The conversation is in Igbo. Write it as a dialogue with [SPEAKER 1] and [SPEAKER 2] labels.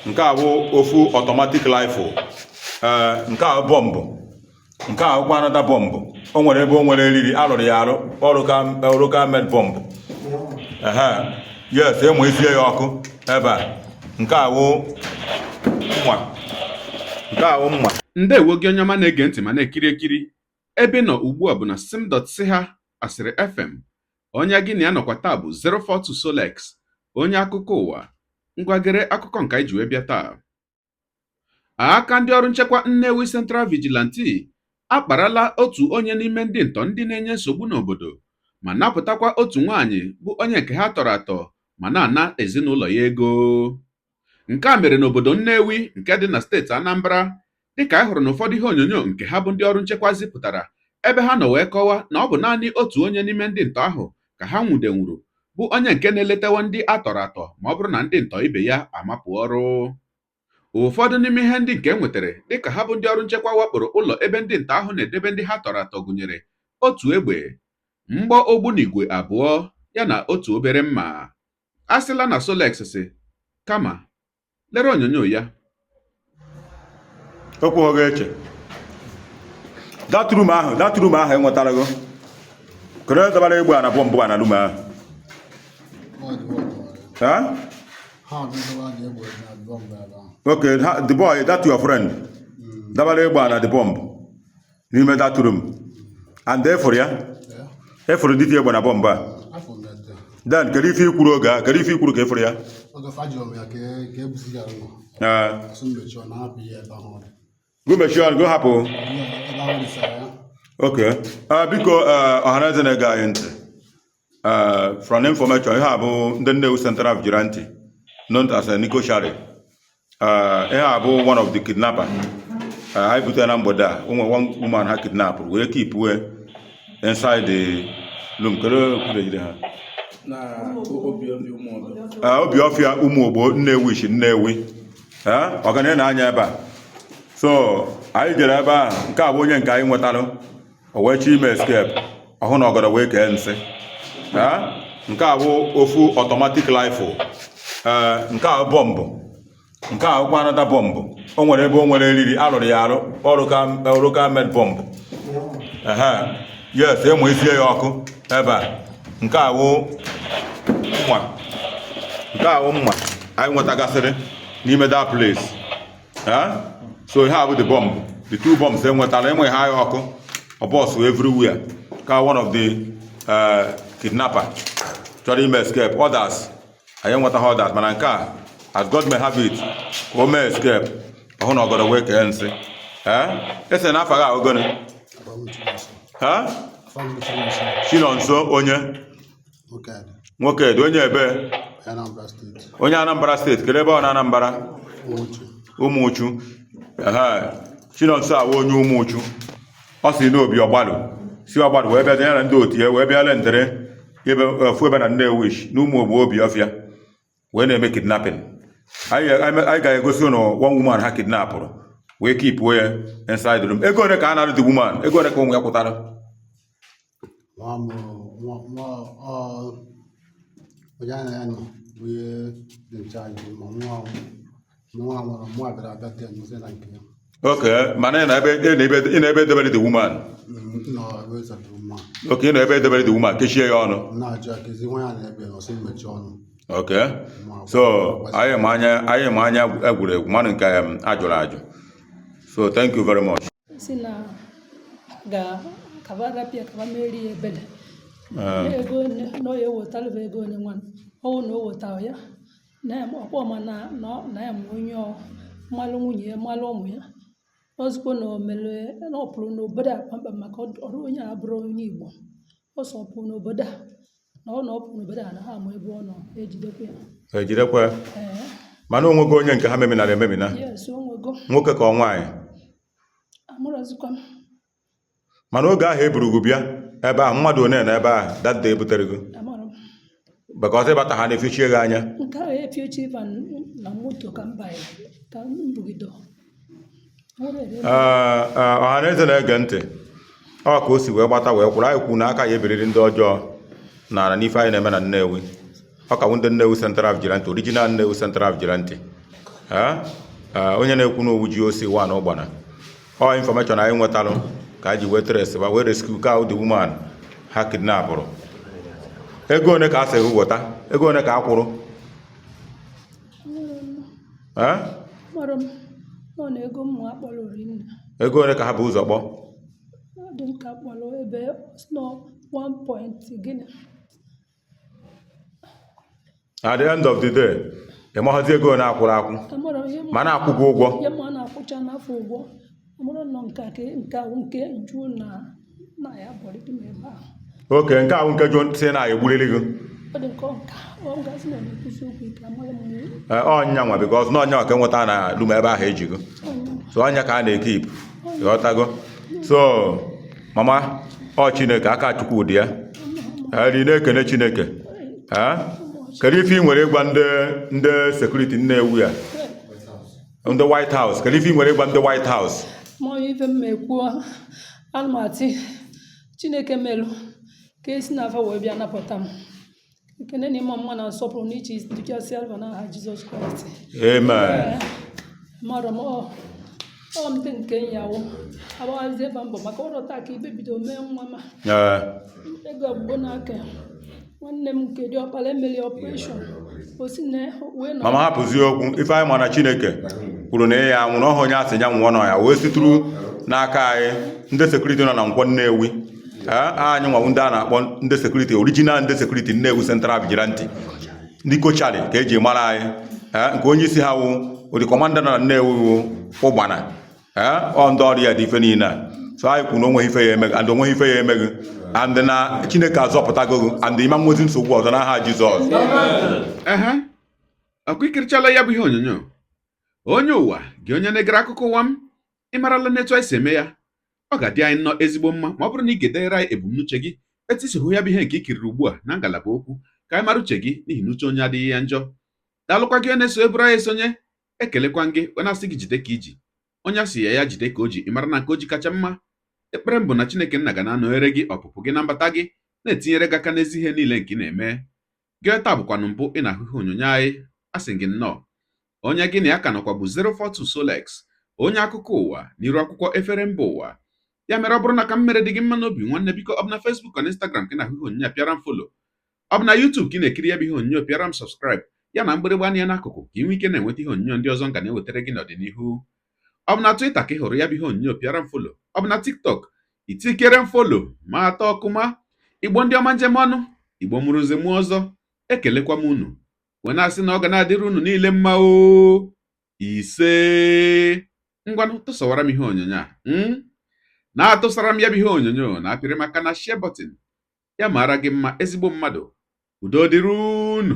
[SPEAKER 1] Nke a bụ ofu automatic rifle. Ee, nke a bụ bọmbụ. Nke a bụkwa another bọmbụ. O nwere ebe o nwere eriri alụrụ ya arụ, ọrụ ka made bọmbụ. Ehe, yes, emu esie ya ọkụ ebe a. Nke a wụ mma, nke a wụ mma.
[SPEAKER 2] Ndewo gị, onye ọma na-ege ntị ma na-ekiri ekiri. Ebe ị nọ ugbu a bụ na sim.si ha Asịrị FM. Onye gị na ya nọkwa taa bụ 042 Solex, onye akụkọ ụwa. Ngwagere akụkọ nke anyị ji wee bịa taa. Aka ndị ọrụ nchekwa Nnewi Central Vigilante akparala otu onye n'ime ndị ntọ ndị na-enye nsogbu n'obodo, ma napụtakwa otu nwaanyị bụ onye nke ha tọrọ atọ ma na-ana ezinụlọ ya ego. Nke a mere n'obodo Nnewi nke dị na steeti Anambra, dịka anyị hụrụ n'ụfọdụ ihe onyonyo nke ha bụ ndị ọrụ nchekwa zipụtara, ebe ha nọ wee kọwaa na ọ bụ naanị otu onye n'ime ndị ntọ ahụ ka ha nwudenwuru, bụ onye nke na-eletawa ndị a tọrọ atọ ma ọ bụrụ na ndị ntọ ibe ya amapụ ọrụ. Ụfọdụ n'ime ihe ndị nke e nwetara dịka ha bụ ndị ọrụ nchekwa wakporo ụlọ ebe ndị ntọ ahụ na-edebe ndị ha tọrọ atọ gụnyere otu egbe, mgbọ ogbunigwe abụọ, ya na otu obere mma. A sịla na Solex si kama lere onyonyo ya.
[SPEAKER 1] Okwu oge eche that room ahụ, that room ahụ enwetarago. Kedu onye dọbara egbe a na bọmbụ a na room ahụ? Eh? Okay, the boy, that your friend dabara egbe a na the bomb n'ime that room, and efụrụ ya, efụrụ dịtị egbe na bọmbụ a. Then kedu ife ikwuru oge a? Kedu ife ikwuru ka efụrụ ya?
[SPEAKER 3] Oge fa jụrụ m ya ka ebusi ya nọ.
[SPEAKER 1] Ee.
[SPEAKER 3] Asị m mechie ọ na-hapụ ya ebe ahụ ọ dị.
[SPEAKER 1] Go mechie ọnụ, go hapụ.
[SPEAKER 3] Ihe ebe ahụ risara ya.
[SPEAKER 1] Okay. Biko, ọhaneze na-ege anyị ntị. From information, ihe a bụ ndị Nnewi Central Vigilante known as Nico Shari. Ihe a bụ one of the kidnapper. Anyị butere na mgbede a, o nwere one woman ha kidnap wee keep wee inside the room. Kedu okwu ejide ha?
[SPEAKER 4] Na obi obi ụmụ ọbịa.
[SPEAKER 1] Obi ọfịa ụmụ ogbo Nnewi shi Nnewi. Ọganihu na-anya ebe a. So anyị jere ebe ahụ. Nke a bụ onye nke anyị nwetalụ. O wee chọọ ime escape, ọhụ na ọgọdọ wee kee nsị. Nke a bụ ofu automatic rifle. Ee, nke a bụ bọmbụ. Nke a bụkwa another bọmbụ. O nwere ebe o nwere eriri alụrụ ya arụ, ọrụ ka made bọmbụ. Ehe, yes, emu esie ya ọkụ ebe a. Nke a wụ mma, nke a wụ mma anyị nwetagasịrị n'ime that place. Eh? So ihe a bụ the bomb, the two bombs enwetara, enweghị ha ya ọkụ, ọ burst everywhere, ka one of the kidnapper chọrọ ime escape. Others, anyị enwetaghị others, mana nke a, as God may have it, ka o mee escape, ọhụ na ọgọdọ wee kee nsị. Eh, ese na afa gị ahụ gịnị? Ha? Chinonso onye? Nwoke dị onye ebe?
[SPEAKER 3] Anambra Steeti.
[SPEAKER 1] Onye Anambra Steeti. Kedu ebe ọ na Anambra?
[SPEAKER 3] Ụmụchu.
[SPEAKER 1] Ụmụchu. Ehe, Chinonso awụ onye Ụmụchu. Ọ si n'obi ọgbalụ, si ọgbalụ wee bịa ya na ndị otu ya wee bịa lendere ebe ofu ebe na Nnewi na ụmụ ogbo obi ọfịa wee na-eme kidnapping. Anyị ga-egosi ụnụ one woman ha kidnapụrụ wee keepuo ya inside room. Ego ole ka a na-arụ the woman? Ego ole ka ụmụ ya kwụtara?
[SPEAKER 3] Nwa m nwa nwa ọ onye anya ya nọ bụ ihe dị nche ma nwa nwa nwụrụ, mụ bịara abịa tee nze na nke ya.
[SPEAKER 1] Okay, mana ị na ebe ị na ebe edebere the woman?
[SPEAKER 3] Nọ ebe ezọtụrụ mma.
[SPEAKER 1] Okay, ị nọ ebe edebere the woman, kechie ya ọnụ?
[SPEAKER 3] Na-ajụ ya kezi nwa ya na-ebe, ọ sị mechie ọnụ.
[SPEAKER 1] Okay, so anyị ma anya egwuregwu mmadụ nke ajụrụ ajụ. So thank you very much.
[SPEAKER 5] Si na ga kaba rapịa kaba merie ebele ego one na ọ ya ewetalụ ego onye nwa ọwụ na o wetara ya na ya ọkpọ ma na ya ma onye ọ mmalụ nwunye ya, mmalụ ụmụ ya ozugbo na o mere na ọ pụrụ n'obodo a kpamkpam, maka ọrụ onye a bụrụ onye Igbo. Ọ sọ pụrụ n'obodo a na ọ pụrụ n'obodo a na ha ma ebe ọ nọ ejidekwa ya.
[SPEAKER 1] Ejidekwa?
[SPEAKER 5] Ee.
[SPEAKER 1] Mana onwego onye nke ha meminara ememina?
[SPEAKER 5] Yes, onwego.
[SPEAKER 1] Nwoke ka ọ nwaanyị?
[SPEAKER 5] Amụrụzikwa m.
[SPEAKER 1] Mana oge ahụ eburu gị bịa ebe ahụ, mmadụ one na ebe ahụ that day butere gị?
[SPEAKER 5] Amara m.
[SPEAKER 1] Because ịbata, ha na-efichie gị anya.
[SPEAKER 5] Nke ahụ efiochi ịba na moto ka m banyere ka m bugido nwere ebe.
[SPEAKER 1] Ee, ee, ọha na eze na-ege ntị, ọ ka o si wee gbata wee kwụrụ. Anyị kwuru na aka ya ebiriri ndị ọjọọ n'ala n'ife anyị na-eme na Nnewi. Ọ ka bụ ndị Nnewi Central Vigilante, original Nnewi Central Vigilante. Ee, ee, onye na-ekwu n'owu ji osi wa na ụgbana ọ information anyị nwetalụ ka anyị ji wee trace ba wee rescue ka the woman ha kidnapụrụ. Ego one ka a sị gị weta? Ego one ka a kwụrụ? Ee?
[SPEAKER 5] Mara m nọ na ego mmụ akpọrọ rinne.
[SPEAKER 1] Ego one ka ha bụ ụzọ kpọ?
[SPEAKER 5] Ọ dị m ka kpọrọ ebe nọ 1 point gịnị.
[SPEAKER 1] At the end of the day, ị maghọzi ego one akwụrụ akwụ?
[SPEAKER 5] Amara ihe m
[SPEAKER 1] Ma na-akwụ gị ụgwọ.
[SPEAKER 5] Ihe ma na-akwụcha n'afọ ụgwọ amara nọ nke a nke ahụ nke ju na ya bọrịdị m ebe ahụ.
[SPEAKER 1] Oke nke ahụ nke jụ si na egburiri gị.
[SPEAKER 5] Ọ dị nke ọ nka ọ gasị na na-ekwusi okwu ike amara m.
[SPEAKER 1] Ee, ọnya nwa because na ọnya nwa ka nweta na room ebe ahụ eji gị.
[SPEAKER 5] Onye.
[SPEAKER 1] So ọnya ka a na-ekip, ịghọtago? So mama, ọ Chineke aka Chukwu dị ya. Ee, ị na-ekene Chineke. Ee, kedu ife ị nwere ịgwa ndị security Nnewi a, ndị White House? Kedu ife ị nwere ịgwa ndị White House?
[SPEAKER 5] Ma onye ife m ekwuo, alụmatị Chineke melụ ka esi n'afọ wee bịa napụta m. Ekene na ịma mma na nsọpụrụ na iche dịchasị alba n'aha Jizọs Kraịst.
[SPEAKER 1] Amen.
[SPEAKER 5] Mmadụ m ọ ndị nke nyawo agbaghazie ebe mbọ maka ụrọ taa ka ibe bido mee nwa ma ego ọgbụgbọ n'aka ya. Nwanne m nke dị ọkpara emeli operation o si na wee nọ.
[SPEAKER 1] Mama, hapụzie okwu. Ife anyị ma na Chineke kwuru na ya anwụ na ọha onye asị ya nwụọ nọ ya wee situru n'aka anyị ndị security nọ na Nkwọ Nnewi. Ee, anyị nwawu ndị a na-akpọ ndị security original, ndị security Nnewi Central Vigilante, ndị kochari ka eji mara anyị. Ee, nke onye isi ha wụ ụdị commander nọ na Nnewi wụ Ụgbana. Ee, ọ ndị ọrụ ya dị ife niile a. So anyị kwuru na onweghị ife ya eme and onweghị ife ya eme gị and na Chineke azọpụtago gị and ịma nwezi nsogbu ọzọ n'aha Jizọs.
[SPEAKER 2] Ehe, ọkụ ikirichala ya bụ ihe onyonyo. Onye ụwa gị, onye na-egere akụkọ ụwa m, ị marala n'etu anyị si eme ya. Ọ ga-adị anyị nnọọ ezigbo mma ma ọ bụrụ na ị ga-edere anyị ebumnuche gị etu isi hụ ya bụ ihe nke i kiriri ugbu a na ngalaba okwu, ka anyị mara uche gị, n'ihi na uche onye adịghị ya njọ. Daalụkwa gị onye na-eso eburu anyị esonye. Ekelekwa gị onye na-asị gị jide ka iji. Onye asị ya ya jide ka o ji, ị mara na nke o ji kacha mma. Ekpere m bụ na Chineke nna ga na-anọnyere gị ọpụpụ gị na mbata gị, na-etinyere gị aka n'ezi ihe niile nke ị na-eme gị. Taa bụkwanụ mbụ ị na-ahụ ihe onyonyo anyị, asị gị nnọọ. Onye gị na ya ka nọkwa bụ 042 Solex, onye akụkọ ụwa n'iru akwụkwọ efere mba ụwa. Ya mere, ọ bụrụ na ka m mere dị gị mma n'obi, nwanne, biko, ọ bụ na Facebook na Instagram ka ị na-ahụ ihe onyonyo a, pịara m follow. Ọ bụ na YouTube ka ị na-ekiri ya bụ ihe onyonyo, pịara m subscribe ya na mgbịrịgba anya n'akụkụ, ka ị nwee ike na-enweta ihe onyonyo ndị ọzọ m ga na-ewetara gị n'ọdịnihu. Ọ bụ na Twitter ka ị hụrụ ya bụ ihe onyonyo, pịara m follow. Ọ bụ na TikTok, itikere m follow ma atọ ọkụma. Igbo ndị ọma, njem ọnụ Igbo mụrụ nze mụọ ọzọ, ekelekwa m unu wee na-asị na ọ ga na-adịrị unu niile mma o. Ise, ngwanụ, tụsawara m ihe onyonyo a, na-atụsara m ya bụ ihe onyonyo na apịrị maka na share button ya. Mara gị mma, ezigbo mmadụ. Udo dịrị unu.